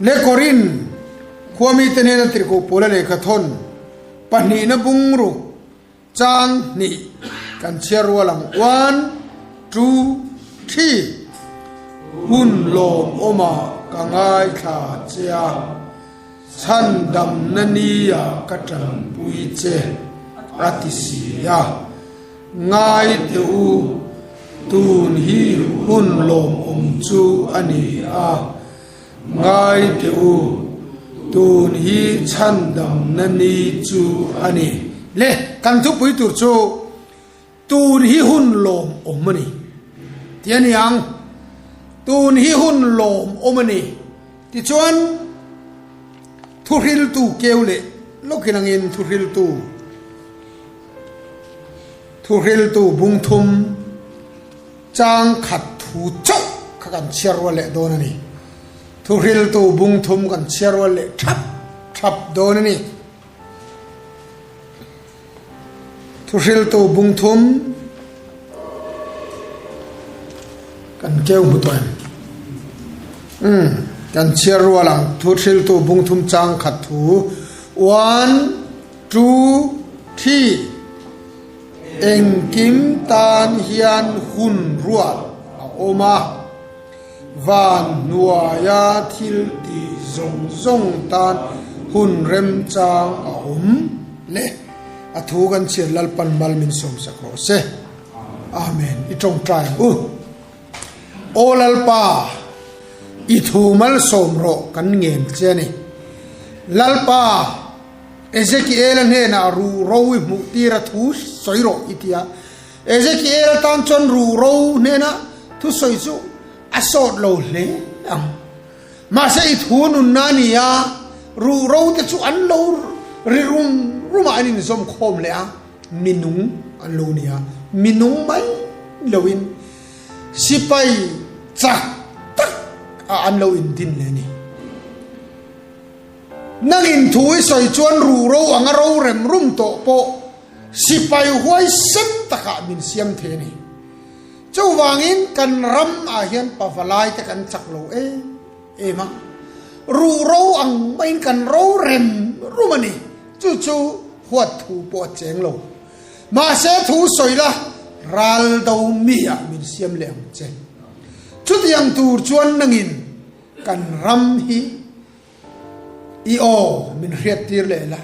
Le Korin khuami te hnena tirhkoh Paula lehkha thawn pahnihna bungruk chang hnih kan chhiar rual ang one two three Hun lawmawmah ka ngaithla che a, chhandamna nia ka tanpui che a ti si a. Ngai teh u, tun hi hun lawmawm chu a ni a. Ngai teh u, tun hi chhandamna ni chu a ni. Le, kan thupui tur chu tun hi hun lawmawm a ni tih a ni ang. Tun hi hun lawmawm a ni. Tichuan, thuhriltu keu leh lawkin angin thuhriltu. Thuhriltu bungthum chang khat thu chauh kha kan chhiar rual leh dawn a ni. Thuhriltu bungthum kan chhiar rual leh thap thap dawn a ni. Thuhriltu bungthum kan keu hmu tawh em? Umm, kan chhiar rual ang. Thuhriltu bungthum chang khat thu one. Two, three, Engkim tan hian hun ruat a awm a, van hnuaia thil tih zawng zawng tan hun remchang a awm le. A thu kan chhiat Lalpan mal min sawmsak rawh se. Amen. I tawngtai ang u. Aw Lalpa, i thu malsawm rawh kan ngen che a ni. Lalpa, Ezekiela hnenah ruh ro i hmuh tir a thu sawi rawh i ti a. Ezekiela tan chuan ruh ro hnena thu sawi chu a sawt lo hle ang. Mahse i thu nunna a ni a, ruh ro te chu an lo ri rum rum a, an inzawm khawm leh a, minung an lo ni a, minung mai loin sipai chak tak ah an lo indin leh a ni. Nangin thu i sawi chuan ruh ro anga ro rem rum tawh pawh sipai huai sen takah min siam thei a ni. Chuvangin kan ram ah hian pavalai te kan chak lo em em a, ruh ro ang maiin kan ro rem rum a ni. Chu chu huat thu pawh a cheng lo. Mahse thu sawi la ral do mi ah min siam leh ang che. Chutiang tur chuan nangin kan ram hi I aw min hriat tir leh la,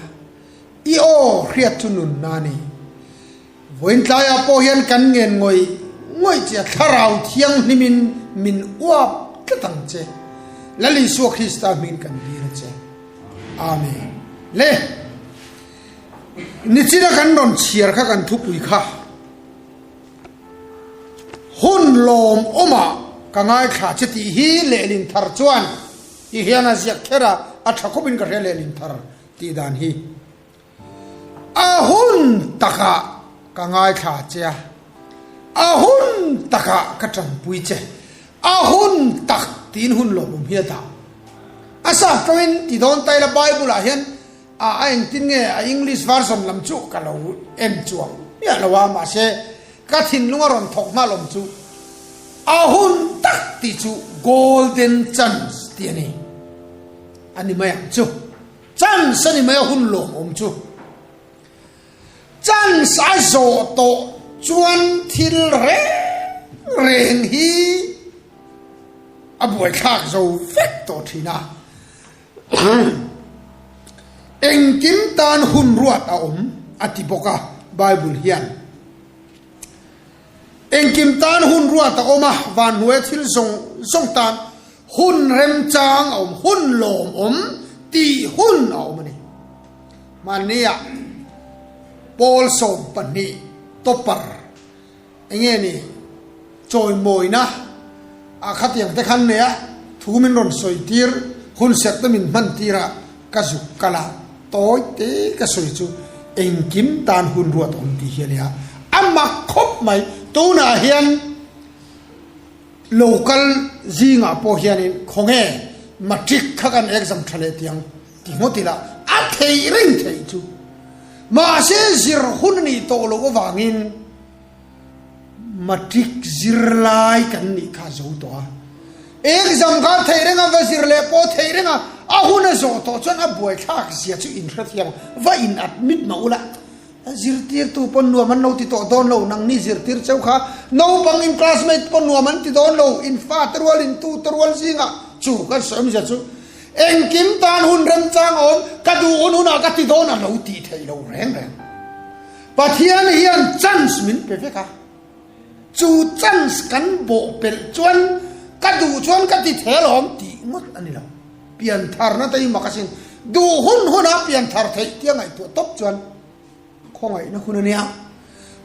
i aw hriat chu nun na ni. Vawiin tlaiah pawh hian kan ngen ngawih ngawih che a, Thlarau Thianghlimin min uap tlat ang che. Lal Isua Krista hmingin kan dil a che. Amen. Le, nichina kan rawn chhiar kha kan thupui kha. Hun lawmawmah ka ngaithla che tih hi lehlin thar chuan ti hian a ziak kher a, a tha khawpin ka hria lehlin thar tih dan hi. A hun takah ka ngaithla che a, a hun takah ka tanpui che, a hun tak tiin hun lawmawm hi a dah. A sap tawngin ti dawn ta ila Bible ah hian A a engtin nge a English version lam chu ka lo en chuang miah lo a, mahse ka thinlung a rawn thawk nghal awm chu a hun tak tih chu golden chance tih a ni. A ni mai ang chu. Chance a ni mai a hun lawmawm chu. Chance a zawh tawh chuan thil reng reng hi a buaithlak zo vek tawh thin a. Engkim tan hun ruat a awm a ti bawk a Bible hian. Engkim tan hun ruat a awm a, van hnuaia thil zawng zawng tan hun remchang a awm, hun lawmawm tih hun a awm a ni. Hmanniah Paul 12 topper Enge ni chawimawina ah khatiang te khan nei a, thu min rawn sawi tir, hun serh te min hman tir a, ka zuk kal a, tawi te ka sawi chu engkim tan hun ruat awm tih hi a nia, a mak khawp mai, tunah hian local zingah pawh hianin khawnge matric kha kan exam tha leh tiang ti ngawt ila a theih reng theih chu, mahse zir hun a nih tawh loh avangin. Matric zirlai kan nih kha zo tawh a. Exam kha theih reng a, va zir leh pawh theih reng a, a hun a zawh tawh chuan a buaithlak zia chu inhrethiam ang, va in admit mah ula. Zirtirtu pawn nuam an lo ti tawh dawn lo, nangni zirtir cheu kha naupang in classmate pawn nuam an ti dawn lo, in fate rual in tute rual zingah chu kan sawi awmzia chu engkim tan hun remchang a awm, ka duh hun hunah ka ti dawn a lo tih theih lo reng reng. Pathian hian chance min pe vek a, chu chance kan bawh pelh chuan ka duh chuan ka ti thei alawm tih ngawt a ni lo. Piantharna te hi mak asin. Duh hun huna pianthar theih tia ngaihtuah tawp chuan khawngaihna hun a nia.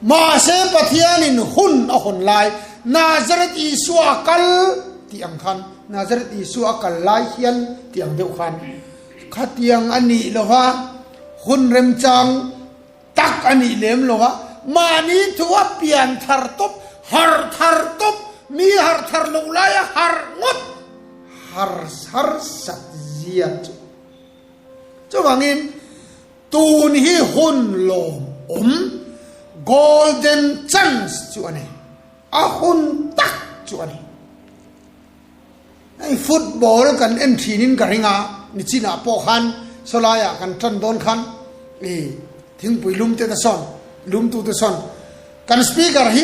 Mahse Pathianin hun a hawn lai Nazareth Isua a kal tih ang khan Nazareth Isua a kal lai hian tih ang deuh khan khatiang a nih lova hun remchang tak a nih lem lo a, mahni thu a pian thar tawp, harh thar tawp, mi harh thar loh laia harh ngawt har harsat zia chu. Chuvangin tun hi hun lawmawm, golden chance chu a ni, a hun tak chu a ni. Hei football kan en thinin ka ring a, nichinah pawh khan sawlaiah kan tan dawn khan i thingpui lum te te sawn, lumtu te sawn kan speaker hi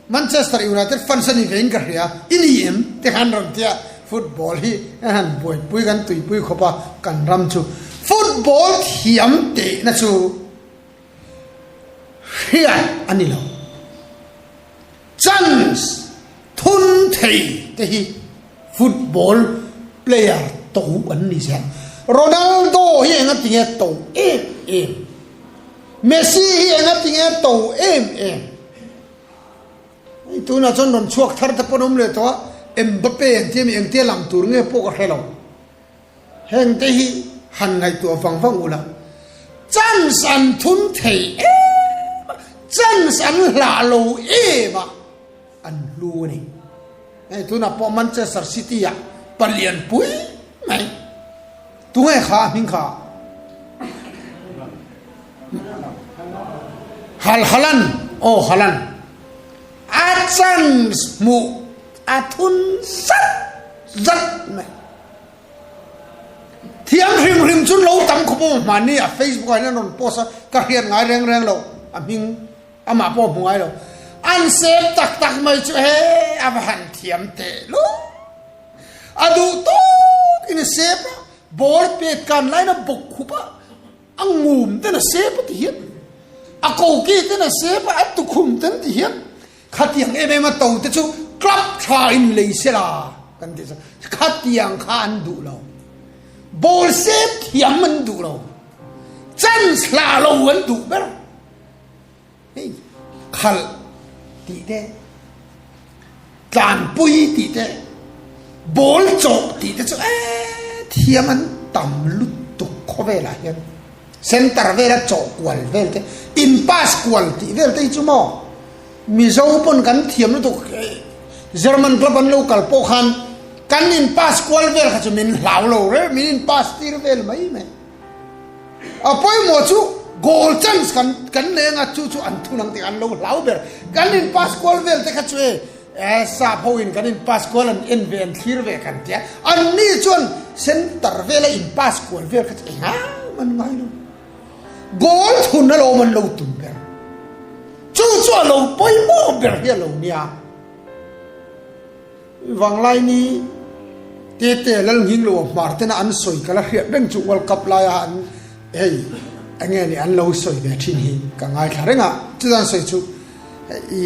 Manchester United fans a ni vein ka hria, i ni em te khan rawn tia football hi an han buaipui kan tuipui khawp a kan ram chu football thiam tehna chu hriat a ni lo. Chance thun thei te hi football player to an ni zel. Ronaldo hi enga tinge to em em? Messi hi enga tinge to em em? Hei tunah chuan rawn chhuak thar te pawn awm leh tawh a, Mbappe an tia mi engtia lang tur nge pawh ka hre lo. Heng te hi han ngaihtuah vang vang ula, chance an thun thei em a, chance an hlah lo em a, an hlu a ni. Hei tunah pawh Manchester City ah palian pui mai, tunge kha a hming kha? Hal Haaland, aw Haaland, a chance hmuh a thun zat zat mai. Thiam hrim hrim chu lo tam khawp awm hmanni a Facebook ah hian an rawn post a, ka hriat ngai reng reng lo, a hming amah pawh a hmu ngai lo. An save tak tak mai chu he a va han thiam teh luh. A duh tawk in a save a, ball pet kan lain a bawk khup a, a ngum ten a save a ti hian, a koki ten a save a, a tukhum ten ti hian. Khatiang em em a to te chu club tha in lei se la kan tih chuan khatiang kha an duh lo. Ball save thiam an duh lo. Chance hlah lo an duh ber. Hei khalh tih te, tlanpui tih te, ball chawh tih te chu ee thiam an tam lutuk khawvelah hian. Center vela chawh kual vel te, in pass kual tih vel te hi chu maw Mizo pawn kan thiam lutuk German club an lo kal pawh khan kan in pass kual vel kha chu min hlau lo reng min in pass tir vel mai mai. A pawimawh chu goal chance kan kan leng a chu chu an thun ang tih an lo hlau ber. Kan in pass kual vel te kha chu e Eh, sap ho in kan in pass kual an en ve an thlir ve kan tia. An ni chuan center vela in pass kual vel kha chu engam an ngai lo. Goal thun a lo an lo tum ber. Chu chu a lo pawimawh ber hi a lo nia. Vanglai ni tete lal nghing lo a hmar tena an sawi ka la hriat reng chu World Cup laia an hei enge ni an lo sawi ve thin hi ka ngaithla reng a. Chutan sawi chu i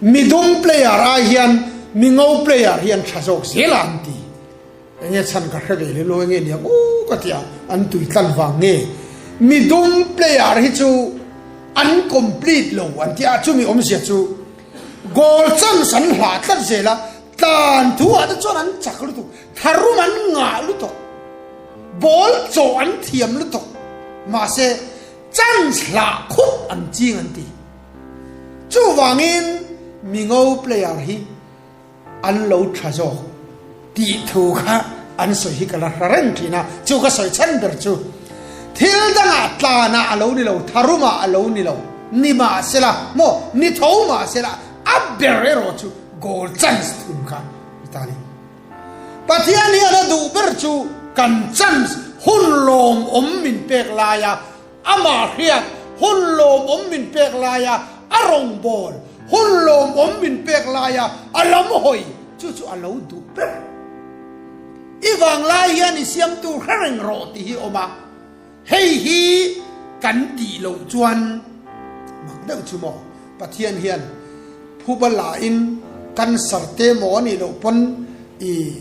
Midum player ai hian mi ngo player hi an tha zawk zel a an ti. Enge chhan ka hre ve leh lo enge niang u ka ti a, an tui tlan vang nge. Midum player hi chu an complete lo an ti a, chumi awmzia chu goal chance an hlah tlat zel a, tlan thu ah te chuan an chak lutuk, tharum an ngah lutuk, ball chawh an thiam lutuk, mahse chance hlah khup an ching an ti. Chuvangin mingo player hi an lo tha zawk tih thu kha an sawi hi ka la hra reng thin a, chu ka sawi chhan ber chu thil dangah tlanah a lo ni lo, tharumah a lo ni lo, ni mahsela maw ni tho mahsela a ber erawh chu goal chance thun kha ni ta a ni. Pathian hian a duh ber chu kan chance hun lawmawm min pek laia amah hriat, hun lawmawm min pek laia a rawngbâwl, hun lawmawm min pek laia a lam hawi, chu chu a lo duh ber. I vanglai hian i siamtu hre reng rawh tih hi awm a. Hei hi kan tih loh chuan mak deuh chu maw? Pathian hian phuba lain cancer te maw a nih loh pawn i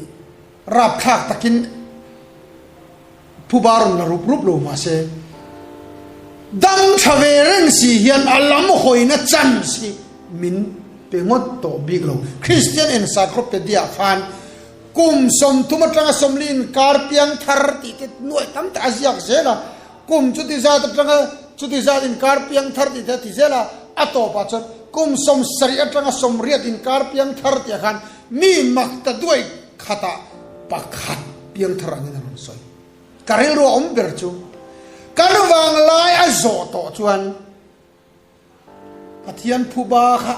rapthlak takin phuba rawn la rup rup lo mahse dam tha ve reng si hian a lam hawina chance hi min pe ngawt tawh bik lo. Christian Encyclopedia khan Kum 30 atanga 40 inkar piang thar tih te nuaih tam tak a ziak zel a, kum chuti zat atanga chuti zat inkar piang thar tih te a ti zel a, a tawpah chuan kum 70 atanga 80 inkar piang thar tih ah khan mi mak ta duai khatah pakhat piang thar angin a rawn sawi. Ka rilru a awm ber chu kan vanglai a zawh tawh chuan Pathian phuba kha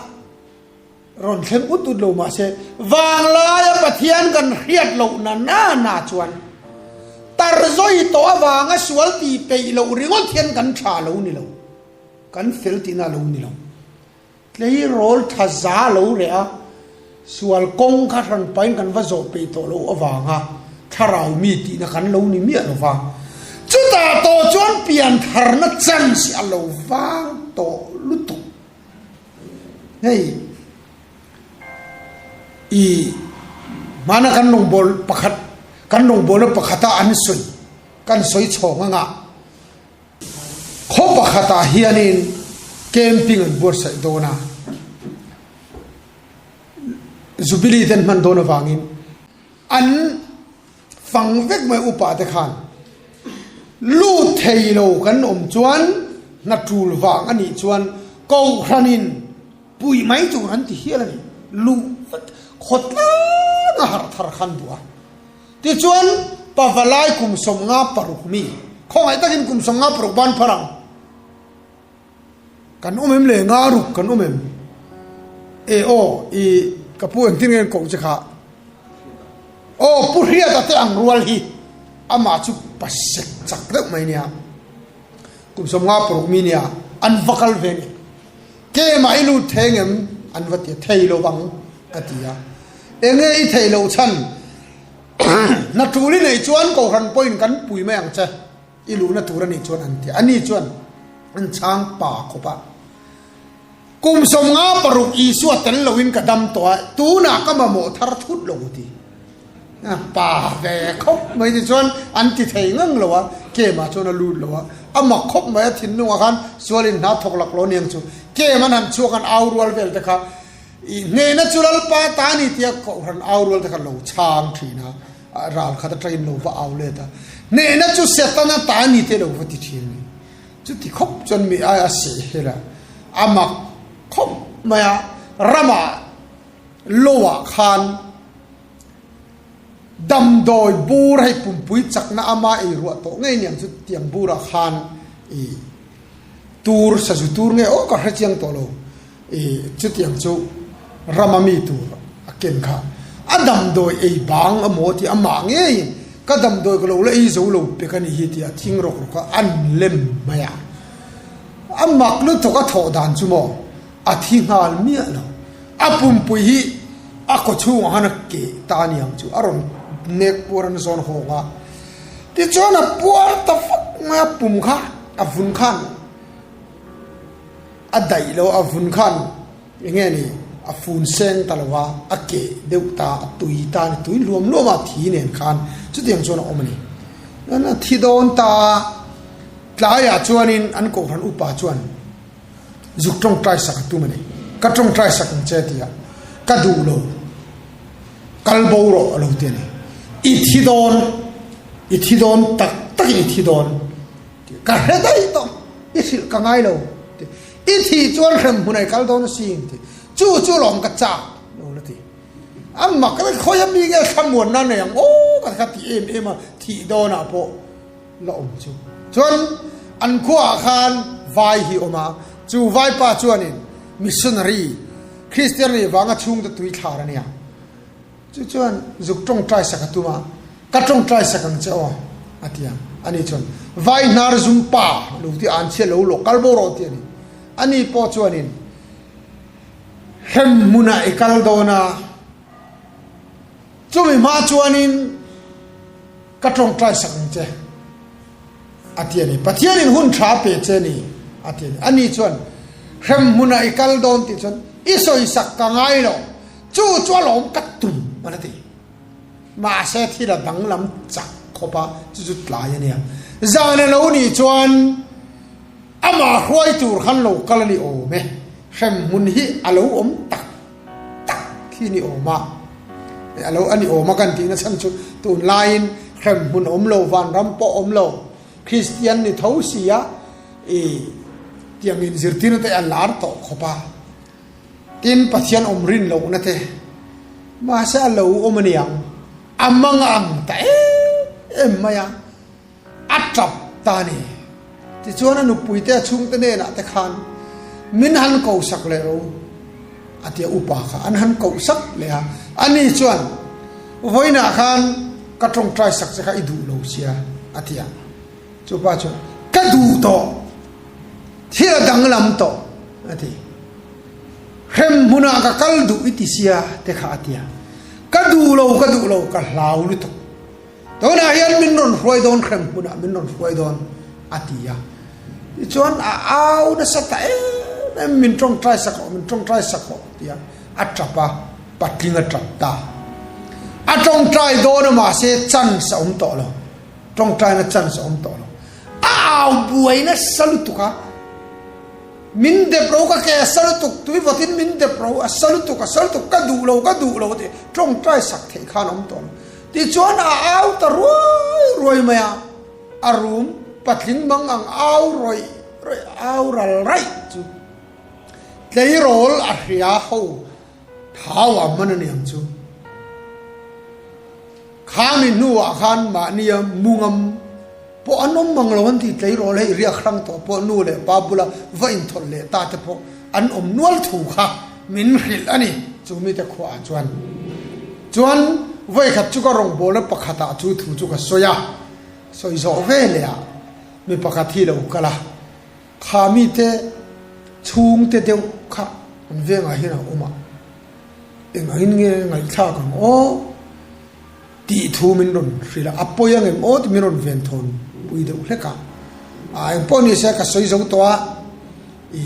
rawn thleng ut ut lo mah se, vanglaia Pathian kan hriat loh na na na chuan tar zawi tawh avanga sual tih peih loh ringawt hian kan tha lo ni lo, kan fel tihna lo ni lo. Tleirawl tha za lo reh a, sual kawng kha hran pahin kan va zawh peih tawh loh avanga thlarau mi tihna kan lo ni miah lo va. Chutah tawh chuan piantharna chance a lo vang tawh lutuk. Hei i hmana kan rawngbâwl pakhat, kan rawngbâwlna pakhata an sawi, kan sawi chhawng anga, Khaw pakhatah hianin camping an buatsaih dawn a, Jubilee te an hman dawn avangin an fang vek mai upa te khan lut thei lo kan awm chuan hna tul vang a nih chuan kohhranin pui mai tur an ti hial a ni. Luh vek khawtlang a harh thar khan duh a. Tichuan, Pavalai kum 56 mi, khawngaih takin kum 56 ban phar ang. Kan awm em le? Nga ruk kan awm em? E aw, i ka pu engtin nge an koh che kha? Aw, Pu Hriata te ang rual hi amah chu pasek chak deuh mai nia. Kum 56 mi nia, an va kal ve ni. Kemah i lut thei ngem? An va ti a, thei lo vang a ti a. Enge i theih loh chhan? Hna tul i neih chuan Kohhran pawhin kan pui mai ang che, i luhna tur a nih chuan an ti a. Ani chuan an chhang pa khawp a, Kum 56 Isua tel loin ka dam tawh a, tunah ka mamawh thar thut lo a ti. Pa ve khawp mai te chuan an ti thei ngang lo a, kem ah chuan a lut lo a, a mak khawp mai a thinlungah khan sualin hna thawk lak lo aniang chu kem an han chhuak an au rual vel te kha i hnehna chu Lalpa ta a ni tia kohhran au rual te kha lo chhang thin a, ral khat atangin lo va au let a, hnehna chu Setana ta a ni te lo va ti thin a ni. Chuti khawp chuan mi ai a seh hel a, a mak khawp mai a, ramah lo ah khan Damdawi bur hei pumpui chakna ama ei ruah tawh ngei niang chu tiang burah khan i tur sazu tur nge aw ka hre chiang tawh lo i chutiang chu rama mi tur a ken kha a damdawi ei bang amaw tih amah ngeiin ka damdawi ka lo la ei zo lo pek a nih hi tih a thing rawk rawk a an lem mai a a mak lutuk a thawh dan chu maw a thi nghal miah lo. A pumpui hi a kaw chhungah khan a keh ta a ni ang chu, a rawn nek puar an zawn hawng a. Tichuan a puar ta fak mai a, pum kha a vun khan a daih lo, a vun khan eng nge ni a fun seng ta lo a, a keh deuh ta, a tui ta a ni, tui hluam hluam a thi nen khan chutiang chuan a awm a ni. Chuan a thi dawn ta a, tlaiah chuanin an kohhran upa chuan. Zuk tawngtai sak a tum a ni. Ka tawngtai sak ang che tia ka duh lo, kal bo rawh a lo ti a ni. I thi dawn, i thi dawn tak takin i thi dawn tih ka hre daih tawh, i hrilh ka ngai lo ti. I thih chuan hrem hmun ah i kal dawn asin ti. Chu chu lawm ka chak lo la ti. A mak vek, khawi a mi nge thlamuanna nei ang aw ka kha ti em em a, thih dawnah pawh. la awm chu. Chuan an khuaah khan vai hi awm a, chu vaipa chuanin missionary, Kristian nih vanga chhungte tui thlar a nia. Chu chuan zuk tawngtai sak a tum a, Ka tawngtai sak ang che aw, a ti a. Ani chuan, Vai hnar zum pa lo ti an chhia lo lawk kal bo rawh ti a ni. Ani pawh chuanin, Hrem hmunah i kal dawn a, chumi hma chuanin ka tawngtai sak ang che, a ti a ni. Pathianin hun tha a pe che a ni, a ti a ni. Ani chuan, Hrem hmunah i kal dawn tih chuan i sawisak ka ngai lo, chu chu a lawm ka tum, a ti. Mahse thil a danglam chak khawp a, chu chu tlai a nia. Zan a lo nih chuan amah hruai tur khan lo kal a ni awm e. Hremhmun hi a lo awm tak tak hi ni awm a, a lo a ni awm a kan tihna chhan chu tunlaiin hremhmun awm lo, vanram pawh awm lo, Kristian ni tho sia i tiang inzirtirna te a lar tawh khawp a. Tin, Pathian awm rin lohna te, mahse a lo awm a niang, a mang ang ta em em mai a, a tap ta a ni. Tichuan a nupui te a chhungte hnenah te khan min han ko sak leh ro a ti a, upa kha an han koh sak leh a, ani chuan vawiinah khan ka tawngtai sak che kha i duh lo sia a ti a, chupa chuan ka duh tawh. Thil a danglam tawh, a ti. Hrem hmunah ka kal duh i ti sia te kha a ti a. Ka duh lo, ka duh lo, ka hlau lutuk. Tunah hian min rawn hruai dawn, hrem hmunah min rawn hruai dawn, a ti a. Tichuan a au nasa ta em em, min tawngtai sak rawh, min tawngtai sak rawh, a ti a. A tap a, patling a tap ta. A tawngtai dawn a mahse chance a awm tawh lo. Tawngtaina chance a awm tawh lo. A au buai nasa lutuk a, min dep ro ka ke a sa lutuk, tui vawtin min dep ro a sa lutuk, a sa lutuk, ka duh lo, ka duh lo tih tawngtai sak theih khan a awm tawh lo. Tichuan a au ta ruai ruai mai a, a rum patling mang ang au rawih rawih, au ral raih chu tleirawl a hria ho thau a man a niang chu. Khami hnuah khan mahnia mungam pawh an awm mang lo an ti tleirawl hei riak hrang tawh pawh nu leh pa bula va inthawlh leh ta te pawh an awm nual thu kha min hrilh a ni chu mite khuaah chuan. Chuan vawikhat chu ka rawngbawlna pakhatah chu thu chu ka sawi a, sawi zawh ve leh ah mi pakhat hi lo kal a, kha mite chhungte deuh kha an vengah hian a awm a. Engangin nge ngaihthlak ang aw tih thu min rawn hrilh a, a pawi ang em aw tih min rawn ven thawn pui deuh hlek a. A engpawh ni se ka sawi zo tawh a, i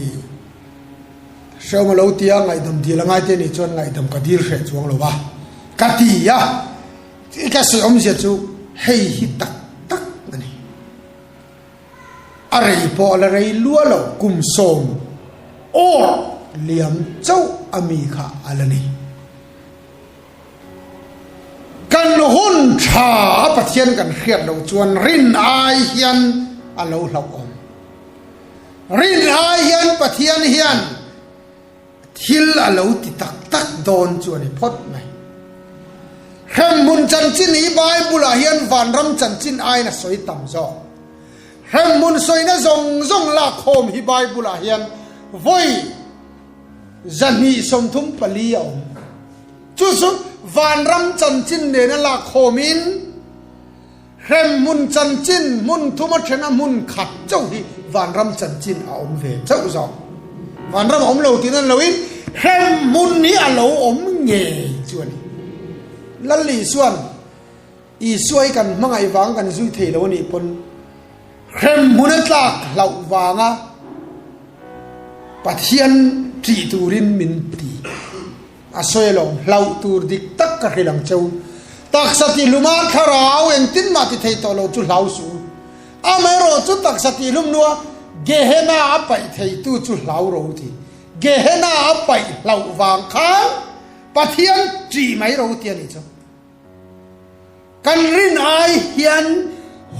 hrehawm a lo ti a, ngaihdam dil a ngai te nih chuan ngaihdam ka dil hreh chuang lo va ka ti a, ka sawi awmzia chu hei hi tak tak a ni. A rei pawh a la rei lua lo, kum 10 awr liam chauh a mi kha a la ni. Kan hun tha a Pathian kan hriat loh chuan rin ai hian a lo hlauhawm. Rin ai hian Pathian hian Thil a lo ti tak tak dawn chu a ni phawt mai. Hremhmun chanchin hi Bible-ah hian vanram chanchin aiin a sawi tam zawk. Hremhmun sawina zawng zawng lakkhawm hi Bible-ah hian vawi 234 a awm. Chu chu vanram chanchin nena lakkhawmin Hremhmun chanchin hmun thum a then a hmun khat chauh hi vanram chanchin a awm ve chauh zawk. Vanram a awm lo tih nan loin hremhmun hi a lo awm ngei chu a ni. Lal Isuan Isua hi kan hmangaih vang kan zui thei lo a nih pawn hremhmun a tlak hlauh vanga Pathian ṭih turin min ti. A sawi alawm, hlauh tur dik tak ka hrilh ang cheu. Taksa tihluma thlarau engtin mah ti thei tawh lo chu hlau suh u. Amaherawh chu taksa tihlum nua Gehenna a paih theitu chu hlau ro ti. Gehenna a paih hlauh vang khan Pathian ṭih mai ro ti a nih chu. Kan rin ai hian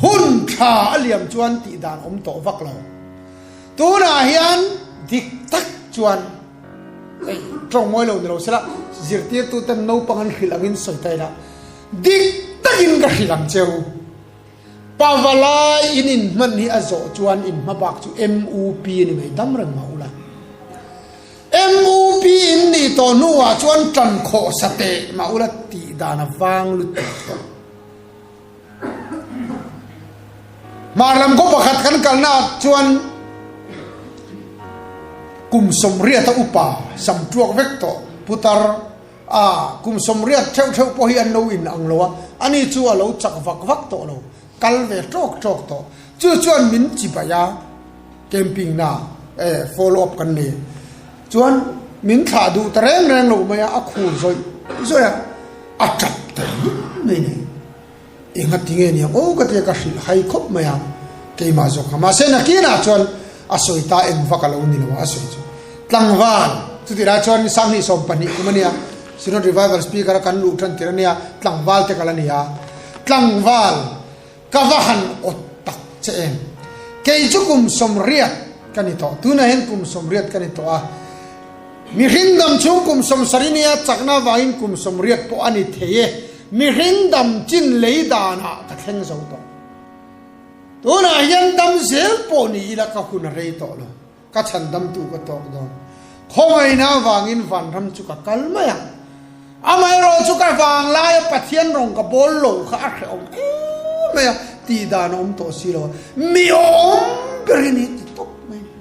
hun tha a liam chuan tih dan awm tawh vak lo. Tunah hian dik tak chuan hei tawng mawi lo ni lo sela zirtirtuten naupang an hrilh angin sawi ta ila dik takin ka hrilh ang cheu. Pavalai in inhman hi a zawh chuan in hmabak chu MUP a ni mai dam reng mah ula. MUP in nih tawh hnuah chuan tan khawh sa teh mah ula tih. dan a vang lutuk tawh. Hmar lam khaw pakhat kan kalna ah chuan kum sawmriata upa sam tuak vek tawh putar a kum sawmriat theuh theuh pawh hi an lo in ang lo a, ani chu a lo chak vak vak tawh lo, kal ve tawk tawk tawh. Chu chuan min chibai a, camping na eh follow up kan nei chuan min thlah duh ta reng reng lo mai a, a khur zawih zawih a, a tap ta ringawt mai ni. Enga ti nge niang aw ka tia ka hrilh hai khawp mai a, keimah zawk kha. Mahse nakinah chuan a sawi ta eng vak a lo ni lo a, a sawi chu tlangval chuti lai chuan Sanghnih 12 kum a nia, Synod Revival Speaker a kan luh tan tir a nia, tlangval te kal a ni a, tlangval ka va han awt tak che em. Kei chu kum 80 ka ni tawh, tunah hian kum 80 ka ni tawh a, mihring dam chhung kum 70 nia chakna avangin kum 80 pawh a ni thei e. Mihring dam chin lei danah ka thleng zo tawh. Tunah hian dam zel pawh ni ila ka hun a rei tawh lo. Ka chhan damtu ka tawk dawn. Khawngaihna avangin vanram chu ka kal mai ang. Amaherawh chu ka vanglaia Pathian rawng ka bawl lo kha a hrehawm em mai a, tih dan a awm tawh si lo a. Mi awm berin hi ti tawp mai ni.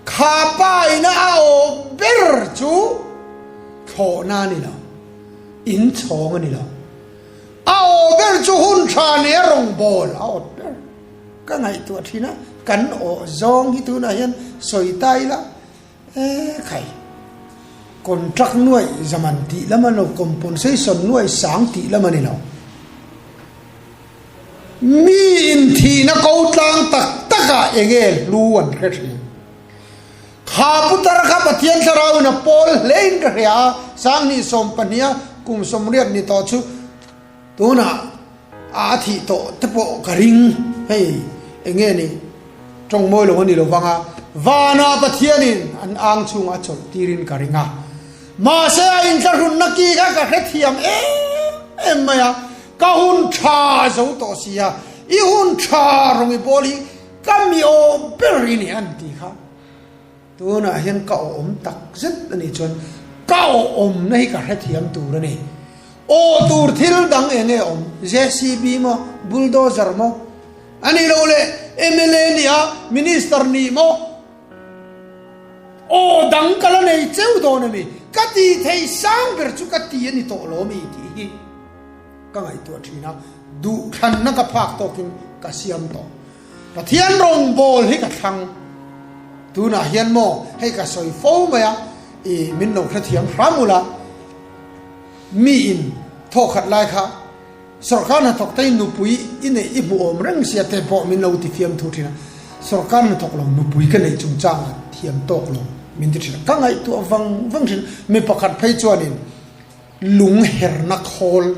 Kha pa ina a awm ber chu thlawhna a ni lo. In chhawng a ni lo. A aw ber chu hun tha nia rawngbawl a awt ber. Ka ngaihtuah thin a, kan aw zawng hi tunah hian sawi ta ila, e khai, contract nuaih zaman tih lam a ni lo, compensation nuaih sang tih lam a ni lo. Mi inthihna ko tlang tak takah eng nge hlu an hre thin. Kha putar kha Pathian thlarau in a pawl hle in ka hria a, 2014 a kum 80 ni tawh chu tunah a thih tawh te pawh ka ring hei enge ni tawng mawi lo a ni lo vang a, vanah Pathian in an ang chhungah a chawlh tir in ka ring a, mahse a inthlahrunna ki kha ka hrethiam em em mai a, ka hun tha zo tawh si a, i hun tha rawng i bawl hi Ka mi aw ber i ni an ti kha. Tunah hian ka awm tak zet a nih chuan ka awmna hi ka hrethiam tur a ni. Aw tur thil dang eng nge awm? JCB maw? Bulldozer maw? A nih loh leh mla nih a, Minister nih maw? Aw dang ka la nei cheu dawn a mi? Ka tih theih sang ber chu ka ti a ni tawh lo mi tih hi. Ka ngaihtuah thin a, duhthlanna ka phak tawkin ka siam tawh. Pathian rawngbawl hi ka thlang. Tunah hian maw hei ka sawi fo mai a, i min lo hrethiam hram ula, mi in thawkhat lai kha sawrkar hnathawk te nupui i neih i hmuh awm reng sia te pawh min lo ti fiam thu thin a, sawrkar hnathawk lo nupui ka neih chungchangah thiam tawk lo min ti thin a, ka ngaihtuah vang vang thin a, mi pakhat phei chuanin Lung herna khawl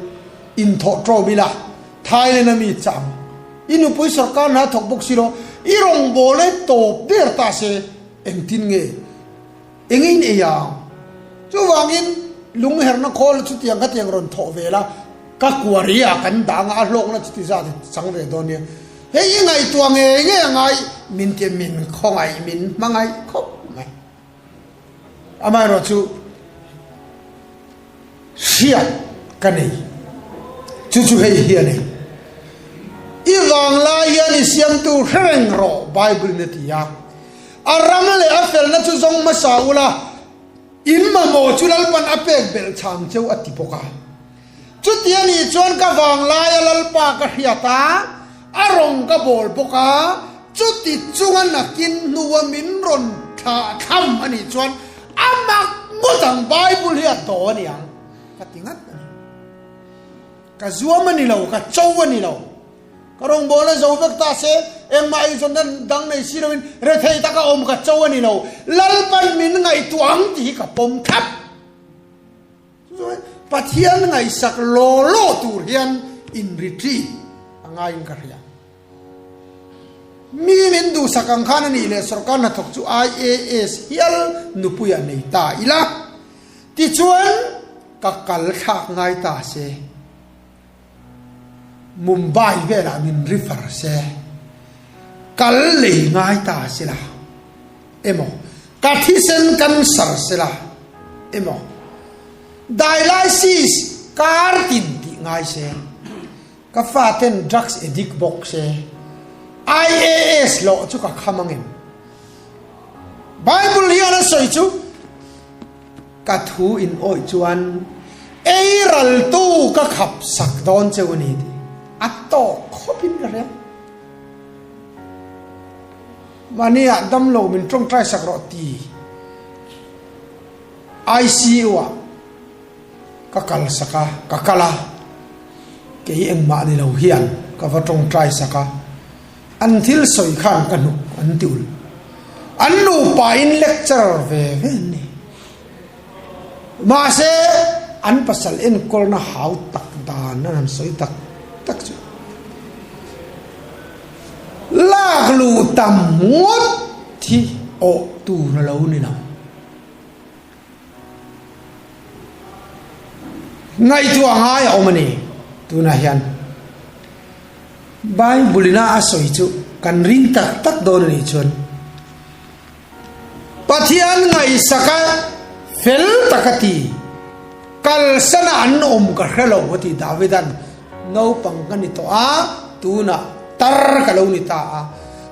inthawh ṭawm ila, Thailand a mi chang. I nupui sawrkar hna thawk bawk si lo, i rawngbâwl e tawp der ta se, engtin nge? Engin ei ang? Chuvangin lung herna khawl chutiang khatiang rawn thawh ve la, ka kuari ah kan dang a, a hlawkna chuti zat i chang ve dawn nia. Hei i ngaihtuah ngei ngei a ngai, min ti min khawngaih min hmangaih khawp mai. Amaherawhchu hriat ka nei, chu chu hei hi a ni, I vanglai hian i siamtu hre reng rawh, Bible-in a ti a. A ram leh a felna chu zawng hmasa ula, in mamawh chu Lalpan a pek belh chhang cheu a ti bawk a. Chuti a nih chuan ka vanglaia Lalpa ka hriat a, a rawng ka bawl bawk a, chuti chunga nakin hnua min rawn thlah tham a nih chuan a mak ngawt ang, Bible hi a daw a ni ang ka ti ngat a ni. Ka zuam a ni lo, ka cho a ni lo. Ka rawngbawlna zo vek ta se, engmah eizawnna dang nei si loin rethei taka awm ka cho a ni lo. Lalpan min ngaihtuah ang tih hi ka pawm thlap. Pathian ngaihsak law law tur hian in retreat a ngaiin ka hria. Mi min duhsak ang khan a nih leh sorkar hnathawk chu IAS hial nupui a nei ta ila, tichuan ka kal thlak ngai ta se. Mumbai velah min refer se, kal lei ngai ta sela emaw, ka thisen cancer sela emaw, dialysis. Kar tin tih ngai se, ka faten drugs addict bawk se, IAS hlawh chu ka kham ang em? Bible hian a sawi chu, Ka thu in awih chuan ei raltu ka khap sak dawn cheu a ni tih a tawk khawpin ka hria. Mahniah damlo min tawngtai sak rawh ti ICU ah ka kal sak a, ka kal a, kei engmah ni lo hian ka va tawngtai sak a, an thil sawi khan ka hnuk an ti ulh. An nupa in lecturer ve ve an ni. Mahse, an pasal enkawlna hau tak dan an han sawi tak tak chu lak luh tam ngawt hi awh tur a lo ni lo. Ngaihtuah ngai a awm a ni. Tunah hian Bible ina a sawi chu kan ring tak tak dawn a nih chuan Pathian ngaihsaka fel taka ti kalsana an awm ka hre lo a ti Davidan naupang ka ni tawh a, tunah tar ka lo ni ta a,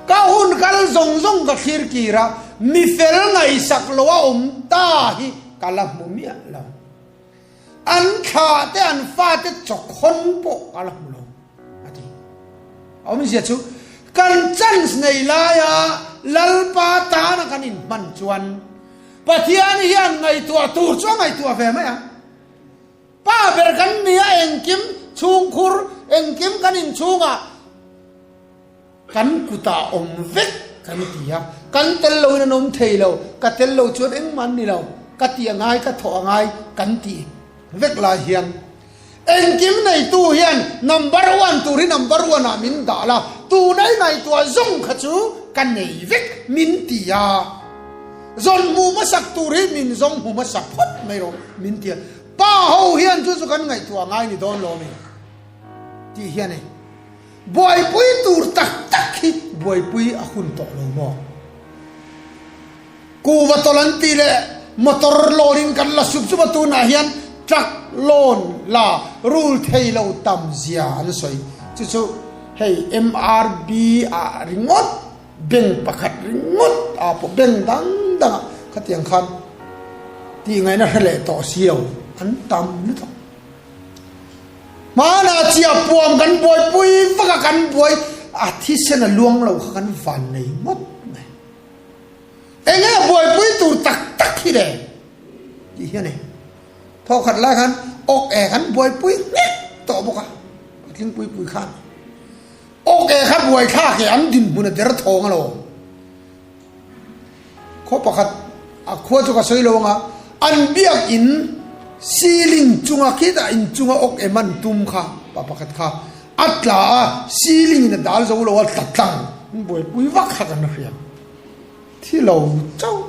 ka hun kal zawng zawng ka thlir kir a, mi fel ngaihsak lo a awm ta hi ka la hmu miah lo. An thla te an fate chawkhawn pawh ka la hmu lo a ti. A awmzia chu kan chance nei laia Lalpa tana kan inhman chuan Pathian hian ngaihtuah tur chu a ngaihtuah ve mai ang. Pa ber kan ni a engkim chhungkhur engkim kan inchhungah Kan kutah awm vek kan ti a, kan tel loin an awm thei lo, ka tel lo chuan engmah an ni lo, ka ti a ngai, ka thawh a ngai kan ti vek lai hian engkim neitu hian number one tur hi number one ah min dah la, tuna i ngaihtuah zawng kha chu ka nei vek min ti a, zawn hmu hmasak tur hi min zawng hmu hmasa phawt mai rawh min ti a, pa ho hian chu chu kan ngaihtuah ngai ni dawn lo a mi tih hian e. Buaipui tur tak tak hi buaipui a hun tawh lo maw? Kuva tawlh an tih leh motor loan in kan la sup sup a, tunah hian truck loan la rul thei lo tam zia an sawi. Chu chu hei MRB ah ringawt bank pakhat ringawt ah pawh bank dang dang ah khatiang khan tihngaihna hre leh tawh si lo an tam lutuk. Hmanah chiah puam kan buaipui vak a, kan buai a thisen a luang lo kha kan van nei ngawt mai. Enge a buaipui tur tak tak hi le tih hi a ni. Thawkhat lai khan awk e kan buaipui nghek tawh bawk a, patling pui pui khan awk e kha buai thlak e an dinhmun a der thawng alawm. Khaw pakhat a khua chu ka sawi lo anga an biak in ceiling chunga khitah in chunga awk em an tum kha pa pakhat kha a tla a ceiling in a dal zo lo a tla tlang an buaipui vak kha kan hria thi lo chauh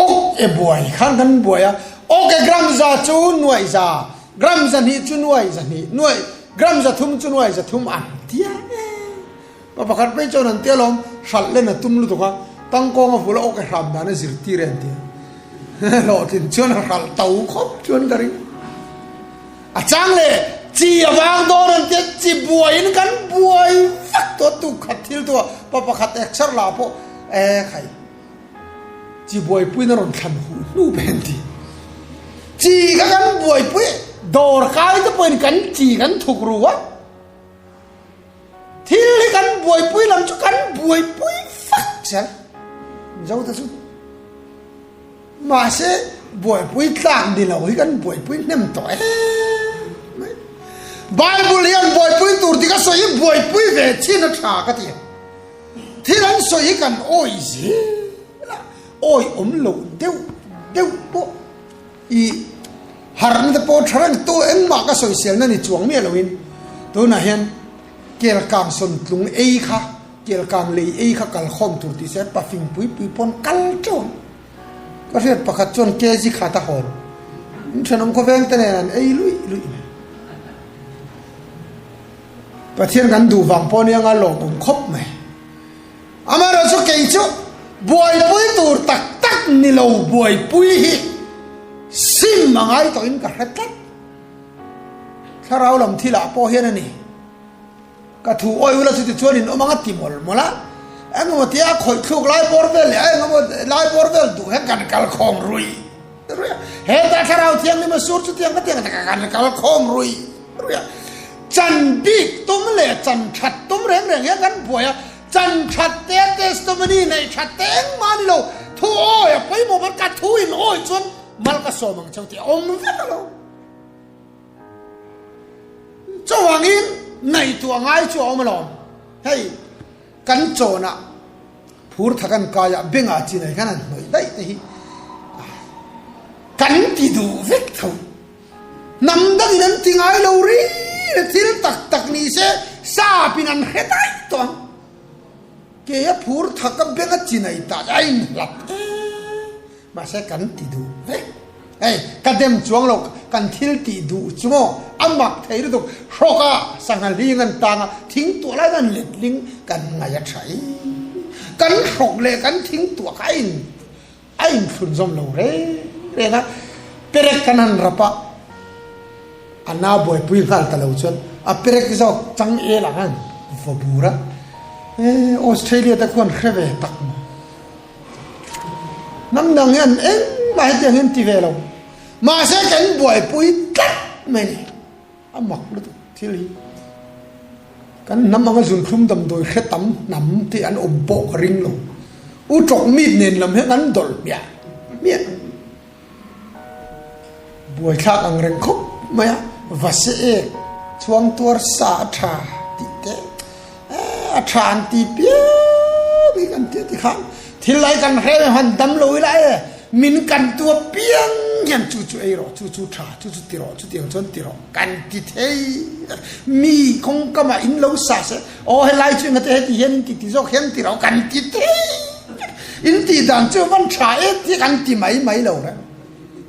awk e buai khan kan buai a awk e gram za chu nuaih za gram za hnih chu nuaih za hnih nuaih gram za thum chu nuaih za thum an tia e. Pa pakhat phei chuan an ti alawm, hralh len a tum lutuk a, tangkawng a vul a awk e hram dan a zirtir e an ti a. Hlawhtlin chuan a hralh to khawp chuan ka ring. A chang leh chi a vang dawn an ti a, chi buaiin kan buai vek tawh a, tuk khat thil tu ah pa pakhat exer la pawh e khai chi buaipuiin a rawn thlan huh hnu pek an ti. Chi kha kan buaipui dawr kai te pawhin kan chi kan thuk ru a. Thil hi kan buaipui lam chu kan buaipui fak zel Mizo te chu. Mahse buaipui tlak ni lo hi kan buaipui hnem tawh em mai. Bible hian buaipui tur dik a sawi hi buaipui ve chin a tha ka ti. Thil an sawi hi kan awi zel a, awi awm loh deuh deuh pawh. I harhna te pawh tha reng tu engmah ka sawiselna ni chuang miah loin tunah hian kelkang sawntlung ei kha kelkang lei ei kha kalkhawm tur tih se pafing pui pui pawn kal teuh ang. Ka hriat pakhat chuan kg khat a hawn in thenawm khawveng te nen an ei luih luih mai. Pathian kan duh vang pawh nia nga lawmawm khawp mai. Amaherawh chu kei chu buaipui tur tak tak ni lo buaipui hi. Sim a ngai tawhin ka hre tlat. Thlarau lam thilah pawh hian a ni. Ka thu awi ula chuti chuan in awm ang a ti mawlh mawlh a. Engemaw tia a khawih thluk lai bawr vel leh a engemaw lai bawr vel duh hian kan kal khawm ruih ruih a. Hetah thlarau thianghlim a sur chutiang ka ti ang kan kal khawm ruih ruih a. Chan bik tum leh chan that tum reng reng hian kan buai a. Chan that te testimony neih that te engmah a ni lo. Thu awi a pawimawh ber ka thu in awi chuan mal ka sawm ang cheu tih a awm vek a lo. Chuvangin ngaihtuah ngai chu a awm alawm. Hei kan chawnah phur tha kan kai a, bengah chinai khan an hnawih daih te hi kan ti duh vek tho. Hnam dangin an ti ngai lo ri ri thil tak tak ni se sapin an hre daih tawh ang. Keia phur tha ka benga chinai tah a inhlat em. Mahse kan ti duh vek. Hei ka dem chuang lo kan thil tih duh chu maw a mak thei lutuk hrawk a sangha hling an tang a thing tuah lai an let ling kan ngaih a tha i kan hrawk leh kan thing tuah kha a in a in thlun zawm lo reng reng a perek kan han rap a a na buaipui nghal ta lo chuan a perek zawk chang el ang an vaw bur a Australia te khuan hre ve tak maw. Hnam dang hian engmah hetiang hian ti ve lo. Mahse kan buaipui tlat mai ni. A mak lutuk thil hi. Kan hnam anga zunthlum damdawi hre tam hnam te an awm pawh ka ring lo. U tawk mit nen lam hian an dawlh hmiah hmiah. Buaithlak ang reng khawp mai a, va se ek chhuang tuar sa a tha tih te a tha an ti piang hi kan tia tikhan thil lai kan hre em han dam lo ila e min kan tua piang hian chu chu ei rawh chu chu tha chu chu ti rawh chutiang chuan ti rawh kan ti thei mi kawngkamah in lo sa se aw helai chu engate heti hian in ti ti zawk hian ti rawh kan ti thei. In tih dan chu van tha e tih kan ti mai mai lo reng.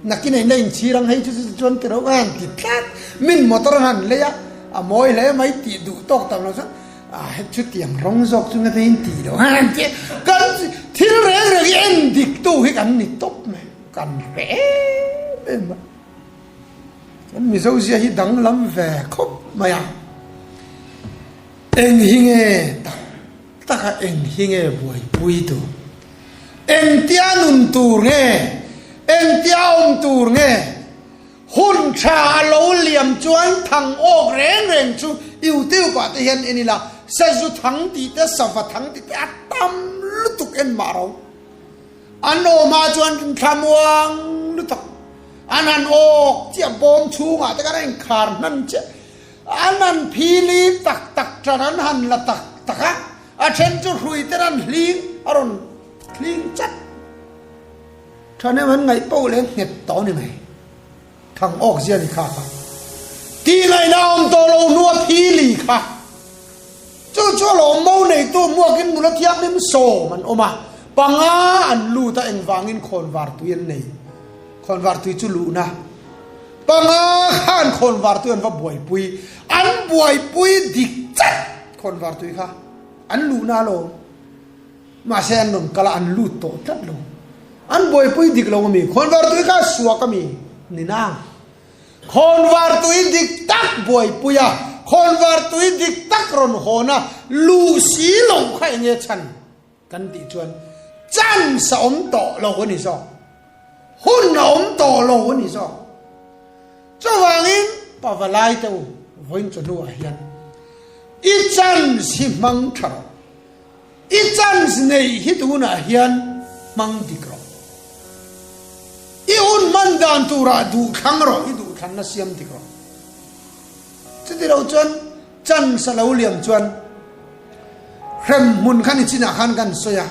Nakin ei na inchhir ang hei chu chu chuan ti reuh an ti tlat. Min motor an han lei a, a mawi hle mai tih duh tawk tak lo chuan a he chutiang rawng zawk chu ngate in tih lo han ti. Kan thil reng reng hi en dik tu hi kan ni tawp mai. Kan hre em em a. Kan Mizo zia hi danglam ve khawp mai a. Eng hi nge tak Taka eng hi nge buaipui tur? Engtia nun tur nge? Engtia awm tur nge? Hun tha a lo liam chuan thang awk reng reng chu YouTube ah te hian en ila, sazu thang tih te, sava thang tih te a tam lutuk en mah ro. An awm ah chuan thlamuang lutuk an han awk chiah bawm chhungah te khan a inkhar hnan chiah. An han phili tak tak tan an han la tak tak a, a then chu hrui ten an hling a rawn hling chat. Thahnem an ngaih poh leh nghet tawh ni mai. Thang awk zia ni kha kha. Tih ngaihna awm tawh lo hnua phili kha. Chu chu a lawm mo neitu hmuakin nula thianghlim sawm an awm a, panga an lut a engvangin khawnvar tui an nei. Khawnvar tui chu luhna. Panga khan khawnvar tui an va buaipui, an buaipui dik chat khawnvar tui kha an luhna alawm. Mahse an rawn kal a, an lut tawh tlat lo. An buaipui dik lo ami, khawnvar tui kha a suak ami ni nang. Khawnvar tui dik tak buaipui a, khawnvar tui dik tak rawn hawn a, luh si lo kha eng nge chhan? Kan tih chuan chance a awm tawh lo a ni zawk. Hun a awm tawh lo a ni zawk. Chuvangin Pavalai te u vawiin chu hnuah hian i chance hi hmang tha rawh. I chance neih hi tunah hian hmang dik rawh. I hun hman dan turah duhthlang rawh, i duhthlanna siam dik rawh. Chuti lo chuan chance a lo liam chuan hrem hmun kha ni chinah khan kan sawi a,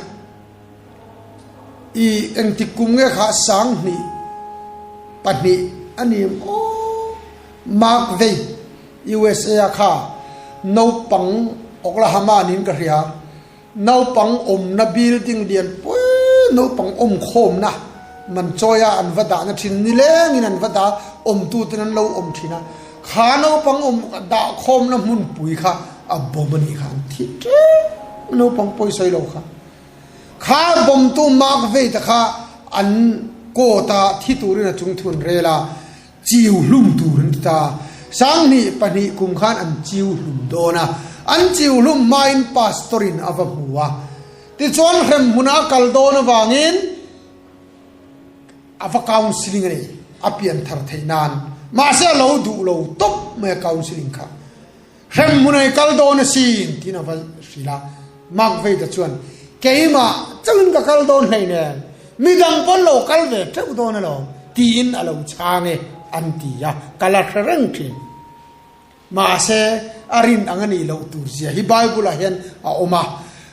i engtik kum nge kha 2002 a ni em aw Mark Veit USA a kha naupang Oklahoma niin ka hria naupang awmna building lian pui naupang awm khawmna man chawi a an va dahna thin nilengin an va dah awmtu ten an lo awm thin a kha naupang awm dah khawmna hmunpui kha a bawm a nih kha an thi tep naupang pawisawi lo kha kha bawmtu mark vei te kha an. Court-ah thi turin a chung thun rel a, chiu hlum tur an ti ta. 2002 kum khan an chiu hlum dawn a, an chiu hlum hmain Pastor-in a va hmu a. Tichuan hremhmunah a kal dawn avangin a va counselling a ni, a pianthar theih nan. Mahse a lo duh lo tawp mai a counselling kha. Hremhmun ei kal dawn asin tiin a va hrilh a, Mark Veita chuan, Keimah chauhin ka kal dawn hleinem, midang pawn lo kal ve teuh dawn alawm tiin a lo chhang e an ti a, ka la hre reng thin. Mahse, a rin ang a nih loh tur zia hi Bible-ah hian a awm a,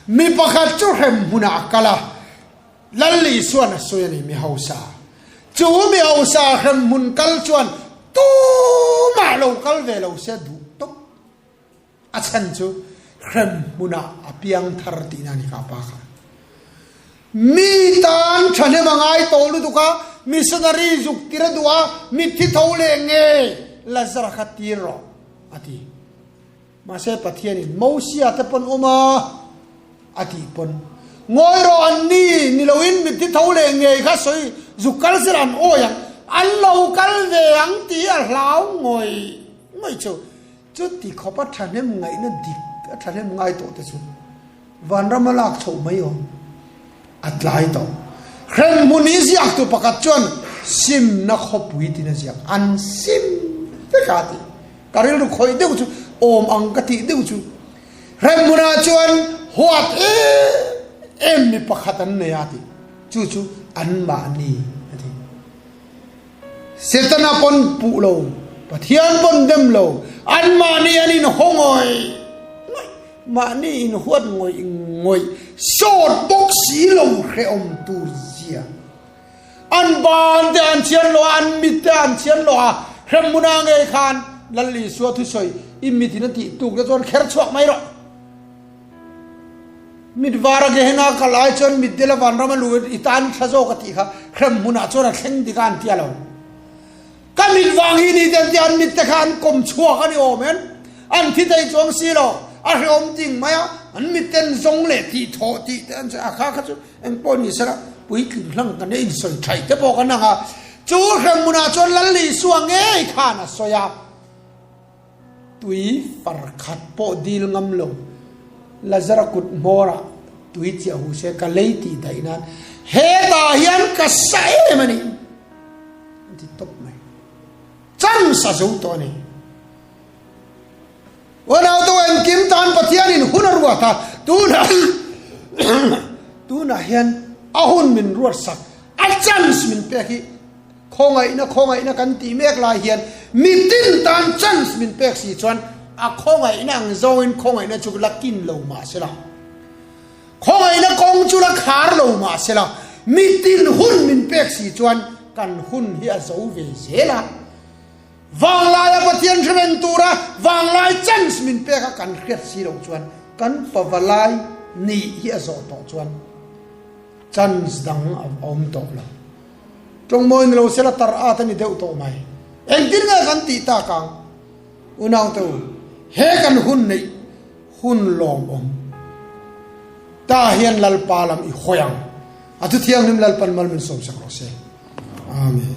mi pakhat chu hremhmunah a kal a, Lal Isuan a sawi a ni, mi hausa. Chu mi hausa hremhmun kal chuan tumah lo kal ve lo se duh tawp. A chhan chu hremhmunah a piang thar tihna a ni kha pa kha. Mi tan thahnem a ngai tawh lutuk a, missionary zuk tir a duh a, mitthi tho leh nge Lazara kha tir rawh a ti. Mahse Pathianin Mosia te pawn awm a, a tih pawn, Ngawi rawh an ni, ni loin mitthi tho leh ngei kha sawi zuk kal sela an awi ang, an lo kal ve ang tih a hlau ngawih ngawih chu. Chuti khawp a thahnem ngaihna dik a thahnem ngai tawh te chu vanram a lak chhoh mai awm a tlai tawh. Hremhmun i ziaktu pakhat chuan simna khawpui tiin a ziak, an sim vek a ti. Ka rilru khawih deuh chu awm ang ka tih deuh chu Hremhmunah chuan huat em em mi pakhat an nei a ti. Chu chu anmahni a ti. Setana pawn puh lo, Pathian pawn dem lo, anmahni an inhaw ngawih ngawih, mahni inhuat ngawih ngawih, sawt bawk si lo hrehawm tur zia. An ban te an chian lo a, an mit te an chian lo a, hremhmunah ngei khan Lal Isua thusawi i mitin a tih tuk te chuan kher chhuak mai rawh. Mit var a Gehenna kal ai chuan mit dela vanram a lu i tan tha zawk a tih kha hremhmunah chuan a thleng dik a an tia lo. Ka mit vang hi ni te an tia, an mit te kha an kawm chhuak a ni awm en, an thi thei chuang si lo, a hrehawm ding mai a, an mit ten zawng leh tih thawh tih te an sawi a, kha kha chu Eng pawh ni sela, puitling hlang kan ei insawi thaih te pawh kan ang a, chu hremhmunah chuan Lal Isua ngei khan a sawi a, tui far khat pawh dil ngam lo, Lazara kut hmawrah tui chiah hu se ka lei tih daih nan hetah hian ka sa em a ni, an ti tawp mai. Chance a zo tawh a ni. Unautu engkim tan Pathianin hun a ruat a, tunah tunah hian a hun min ruat sak, a chance min pek hi khawngaihna khawngaihna kan tih mek lai hian mitin tan chance min pek si chuan a khawngaihna ang zawngin khawngaihna chu la kin lo mah sela, khawngaihna kawng chu la khar lo mah sela, mitin hun min pek si chuan kan hun hi a zo ve zel a. Vanglaia Pathian hre reng tura vanglai chance min pek a kan hriat si loh chuan kan pavalai nih hi a zawh tawh chuan chance dang a awm tawh lo. Tawngmawi ni lo sela tar at a ni deuh tawh mai. Engtin nge kan tih tak ang? Unaute u, he kan hun neih hun lawmawm ta hian Lalpa lam i hawi ang. A thuthianghlim Lalpan mal min sawmsak rawh se. Amen.